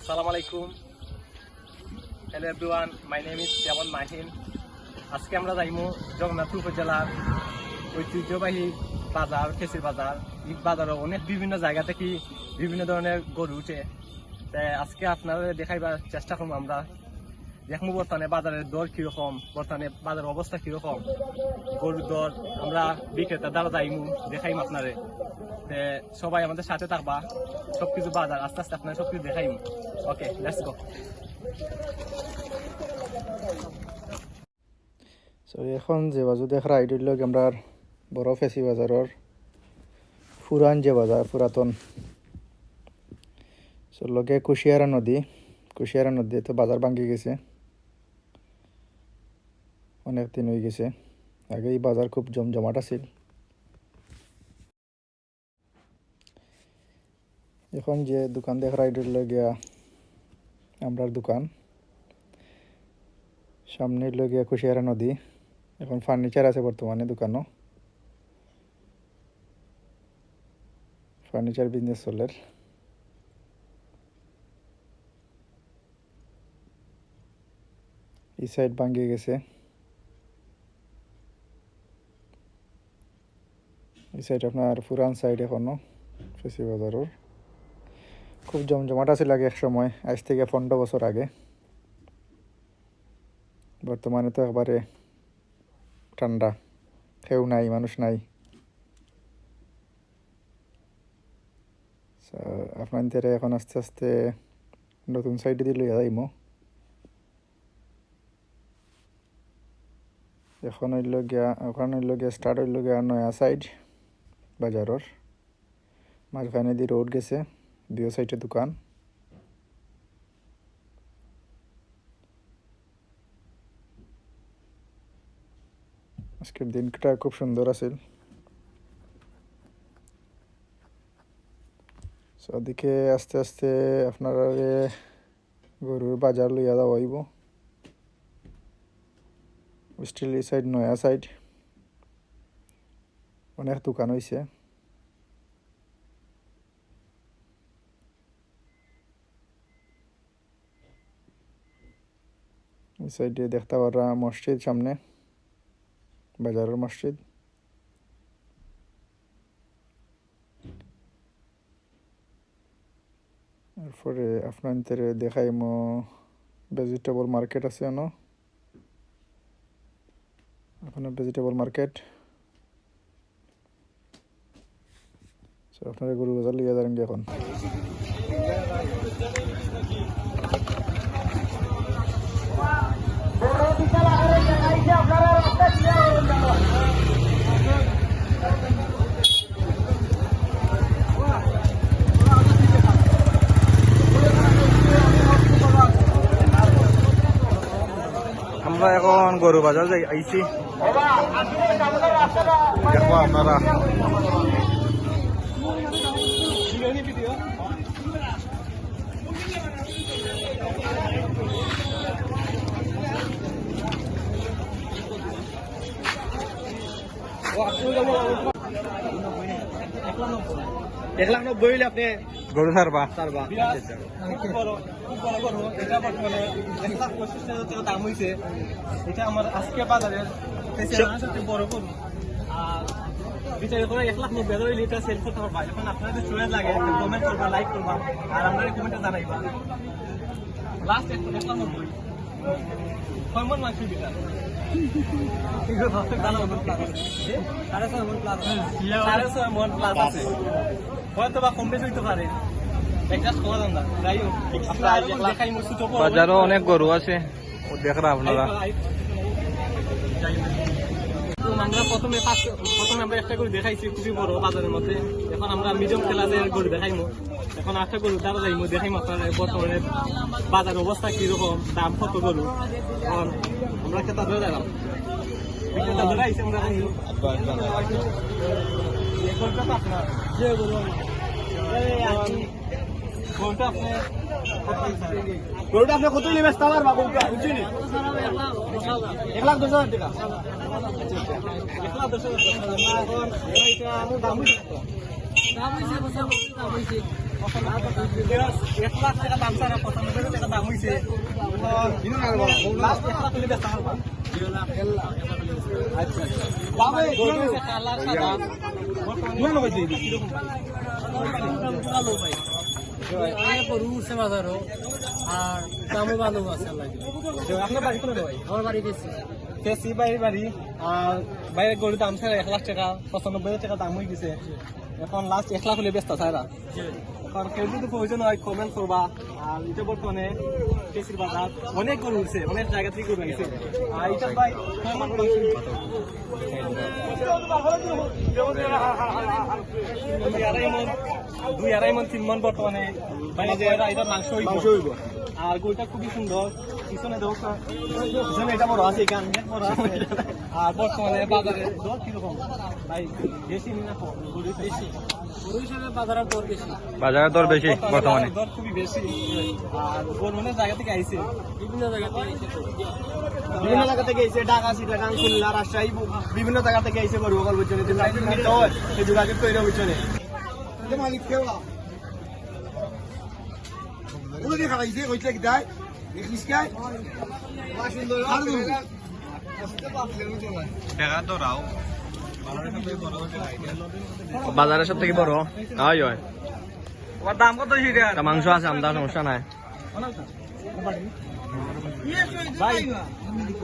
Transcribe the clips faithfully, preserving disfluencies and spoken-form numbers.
আসসালামু আলাইকুম। Hello everyone, my name is শ্যামল মাহিন। আজকে আমরা যাইমু জগন্নাথপুর উপজেলার ঐতিহ্যবাহী বাজার, ফেসি বাজার। এই বাজারো অনেক বিভিন্ন জায়গা থাকি বিভিন্ন ধরনের গরু উঠে। তে আজকে আপনারারে দেখাইবার চেষ্টা করমু আমরা। দেখমু বর্তমানে বাজারের দর কিরকম, বর্তমানে বাজারের অবস্থা কিরকম, গরুর দর। আমরা বিক্রেতার দ্বারা যাইমু, দেখাইমু আপনারে। তে সবাই আমাদের সাথে থাকবা, সবকিছু বাজার আস্তে আস্তে আপনারে সবকিছু দেখাইমু। Okay, let's go. So এখন যে বাজু দেখরা, ইটা অইলো গি আমরার বড় ফেসি বাজারর পুরান যে বাজার, পুরাতন। So লগে কুশিয়ারা নদী, কুশিয়ারা নদী তো বাজার ভাঙ্গি গেছে, অনেক দিন অই গেছে। আগে এই বাজার খুব জমজমাট আছিল। এখন যে দোকান দেখরা, ইটা অইলো গিয়া আমরার দোকান, সামনে অইলো গিয়া কুশিয়ারা নদী। এখন furniture আছে বর্তমানে দোকানো, furniture business চলের। এই side ভাঙ্গি গেছে, এই side আপনার পুরান side এখনো ফেসি বাজারর। খুব জমজমাট আছিল আগে এক সময়, আজ থেকে পনেরো বছর আগে। বর্তমানে তো একবারে ঠান্ডা, কেউ নাই, মানুষ নাই। So, আপনারারে এখন আস্তে আস্তে নতুন side দি লইয়া যাইমু। এখন অইলো গিয়া, এখন অইলো গিয়া start অইলো গিয়া নয়া side বাজারর। মাঝখানে দি road গেছে, দুই side এ দোকান। আজকের দিনটা খুব সুন্দর আছিল। So, ওদিকে আস্তে আস্তে আপনারারে গরুর বাজার লইয়া যাওয়া অইবো। Still এই side নয়া side, অনেক দোকান অইছে। এই side এ দেখতা পাররা মসজিদ সামনে, বাজারর মসজিদ। এরপরে আপনারারে দেখাইমু vegetable market আছে অনো, এখনো vegetable market। So, আপনারারে গরু বাজার লইয়া যাইমু এখন। আমরা এখন গরু বাজার যাই, আইছি। দেখবা আপনারা। এক লাখ নব্বই অইলে আপনে গরু ছাড়বা? ছাড়বা। খুব বড়, খুব বড় গরু। এটা বর্তমানে এক লাখ পঁচিশ হাজার টাকা দাম অইছে। এটা আমার আজকে বাজারের সবচেয়ে বড় গরু। আর বিচার করে এক লাখ নব্বই হাজার অইলে এটা sell করতে পারবা। এখন আপনারার যদি চয়েস লাগে, comment করবা, like করবা, আর আমরারে comment এ জানাইবা। Last এক, এক লাখ নব্বই। কয় মন মাংস দিতা? সাড়ে ছয় মন plus। সাড়ে ছয় মন plus আছে। হয়তো বা কম বেশি অইতে পারে। Exact কওয়া যায় না। যাই হোক, আমরা আরো দেখাইমু ছোট বড়। বাজারো অনেক গরু আছে, ও দেখরা আপনারা। তো আমরা প্রথমে first, প্রথমে আমরা একটা গরু দেখাইছি খুবই বড় বাজারের মধ্যে। এখন আমরা medium class এর গরু দেখাইমু। এখন আরেকটা গরুর দ্বারা যাইমু, দেখাইমু আপনারারে বর্তমানে বাজার অবস্থা কিরকম, দাম কত গরু। এখন আমরা ক্রেতা ধরে দিলাম। ক্রেতা ধরে আইছি আমরা। এই গরুটা তো আপনার। যে গরু। এই আর কি। গরুটা আপনি কত নিবেন? তালার বা গরুটা, বুঝলি? এক লাখ দশ হাজার টাকা। এক লাখ দশ হাজার টাকা। এখন এটা আমার দাম বুঝলি তো? দাম অইছে, পঁচানব্বই দাম অইছে। এক লাখ টেকা দাম ছাড়া পঁচানব্বই টেকা দাম অইছে। লাস্ট এক লাখ অইলে বেচতা পারবা। আচ্ছা, আচ্ছা। বাবা, এই গরু অইছে কালার সাদা। বর্তমানে ভালো ভাই। অনেক গরু উঠছে বাজারো, আর দামও ভালো আছে আল্লাহ দিলে। তো আপনার বাড়ি কোন ভাই? আমার বাড়ি বেশি। বেশি ভাই বাড়ি। আর বাইরে গরুর দাম ছাড়া এক লাখ টেকা, পঁচানব্বই টেকা দাম অই গেছে। এখন লাস্ট এক লাখ অইলে বেচতা ছাড়া। এখন কেউ যদি প্রয়োজন হয়, কমেন্ট করবা। আর ইটা বর্তমানে কেসির বাজার, অনেক গরু উঠছে, অনেক জায়গা থাকি গরু আইছে। আর ইটা ভাই, দুই আড়াই মণ, দুই আড়াই মণ, তিন মণ বর্তমানে, মানে, যে ইটার মাংস অইবো। মাংস অইবো। আর গরুটা খুবই সুন্দর, পিছনে দেখো, পিছনে ইটা বড় আছে, এখানে বড় আছে। আর বর্তমানে বাজারে দর কিরকম ভাই? বেশি না কম? গরু বেশি। গরু হিসাবে বাজারের দর বেশি। বাজারের দর বেশি বর্তমানে। দর খুবই বেশি। আর গরু অনেক জায়গা থাকি আইছে। বিভিন্ন জায়গা থাকি আইছে। বিভিন্ন জায়গা থাকি আইছে, ঢাকা, চিটাগাং, খুলনা, রাজশাহী, বিভিন্ন জায়গা থাকি আইছে গরু অকল, বুঝছো নি? তুমি যদি নিতে হয়, সেই যোগাযোগ কইরো, বুঝছো নি? মালিক কেউ না। ওগুলো দিয়ে খাওয়াইছে, ওইটা কি দেয়? দেখিস কি? বাজারের সব থাকি বড়। হয়, হয়। তোমার দাম কত সেটা? তা মাংস আছে, আমদার সমস্যা নাই। ভাই।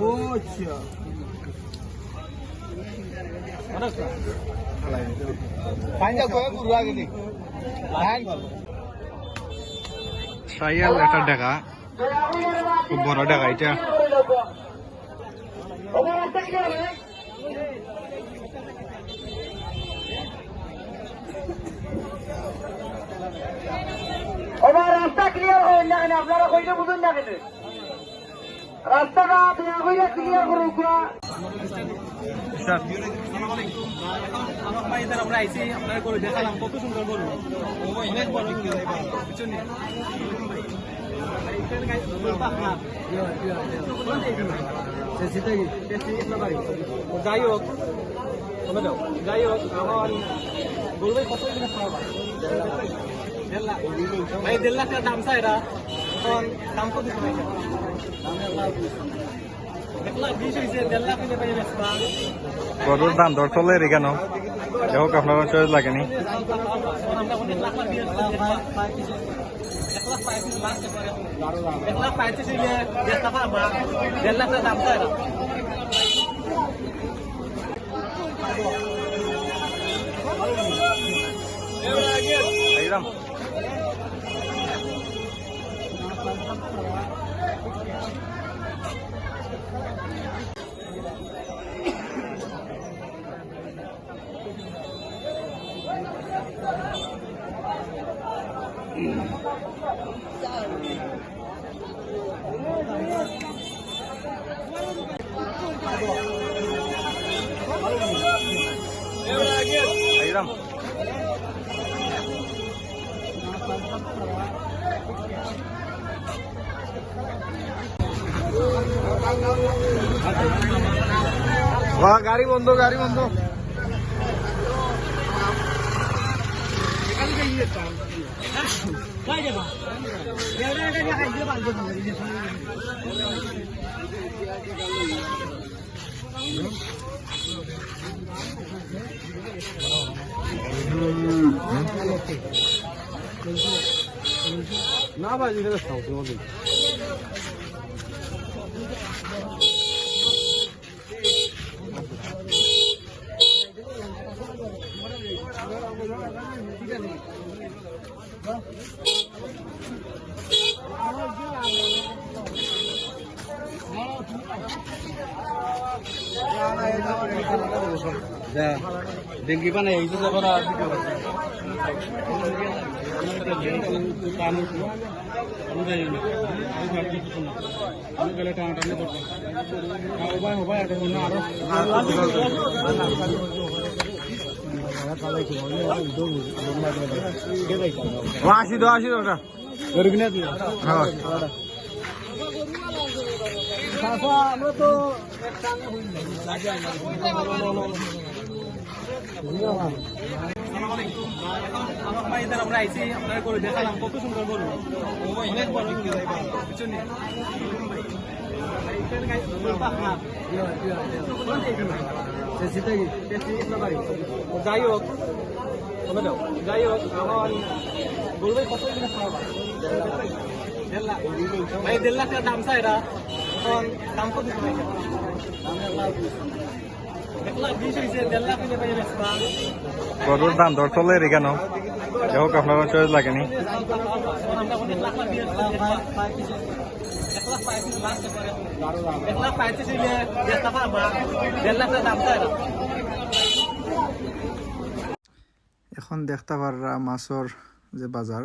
ও আচ্ছা। সাইয়াল একটা ঢাকা, খুব বড় ঢাকা এটা। ওবা, রাস্তা ক্লিয়ার হয় না কেন? আপনারা কইলে বুঝুন না কেন? রাস্তাটা দয়া করে ক্লিয়ার করুক। স্যার। আসসালামু আলাইকুম। এখন আমার ভাই, এদের আমরা আইছি, আপনারা গরু দেখালাম, কত সুন্দর গরু। অনেক বড় গরু, বুঝছেন নি? যাই হোক, যাই হোক, এখন গরু ভাই কত হইলে ছাড়বা? দেড় লাখ। ভাই, দেড় লাখ টাকা দাম চাই এরা। এখন দাম কত দিতে ভাই? এক লাখ বিশ হইছে, দেড় লাখ হইলে ভাই বেচবা। গরুর দাম দর চলে রে কেন? যাই হোক, আপনার চয়েস লাগেনি। আমরা এখন এক লাখ দিয়ে এক লাখ পঁয়ত্রিশ, লাস্ট করে। এক লাখ পঁয়ত্রিশ হইলে বেচতে পারবা। দেড় লাখ টাকা দাম চাই এরা। একদম। বাহ, গাড়ি বন্ধ, গাড়ি বন্ধ। না ভাই, এখানে খাও, তোমাদের। ডেঙ্গি পানি এই যে যাবো না। পানি, আমি যাই না। আমি যাই কিছু না। আমি গেলে টানাটানি করতাম। হ্যাঁ, ও ভাই, ও ভাই, এটা অন্য আরো। ও, আশি দাও, আশি দাও ওটা। হ্যাঁ। চাচা, আমরা তো এখন আমার ভাই, এদের আমরা আইছি, আপনারা গরু দেখালাম, কত সুন্দর গরু, অনেক বড় গরু, বুঝছেন নি? যাই হোক, যাই হোক, এখন গরু ভাই কত কিনা খাওয়া? দেড় লাখ। ভাই, দেড় লাখ টাকা দাম চাই এরা। এখন দাম কত দিতে? এক লাখ বিশ হইছে, দেড় লাখ হইলে ভাই বেচবা। গরুর দাম দর চলে রে কেন? যাই হোক, আপনার চয়েস লাগেনি। এখন আমরা এক লাখ বিশ, এক লাখ পঁয়ত্রিশ last করে। এক লাখ পঁয়ত্রিশ হইলে বেচতে পারবা। দেড় লাখ টাকা দাম চাই এরা। এখন দেখতা পাররা মাছর যে বাজার,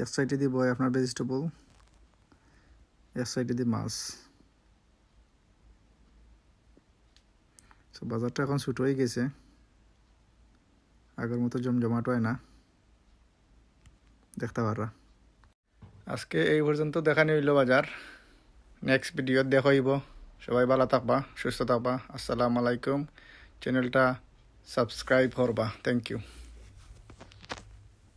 এক সাইডেদি বয় আপনার ভেজিটেবল, এক সাইডেদি মাছ। তো বাজারটা এখন ছোট হয়ে গেছে, আগের মতো জমজমাট হয় না, দেখতা পাররা। আজকে এই পর্যন্ত দেখানি হইল বাজার, নেক্সট ভিডিওত দেখা হইব। সবাই ভালো থাকবা, সুস্থ থাকবা। আসসালামু আলাইকুম। চ্যানেলটা সাবস্ক্রাইব করবা। Thank you.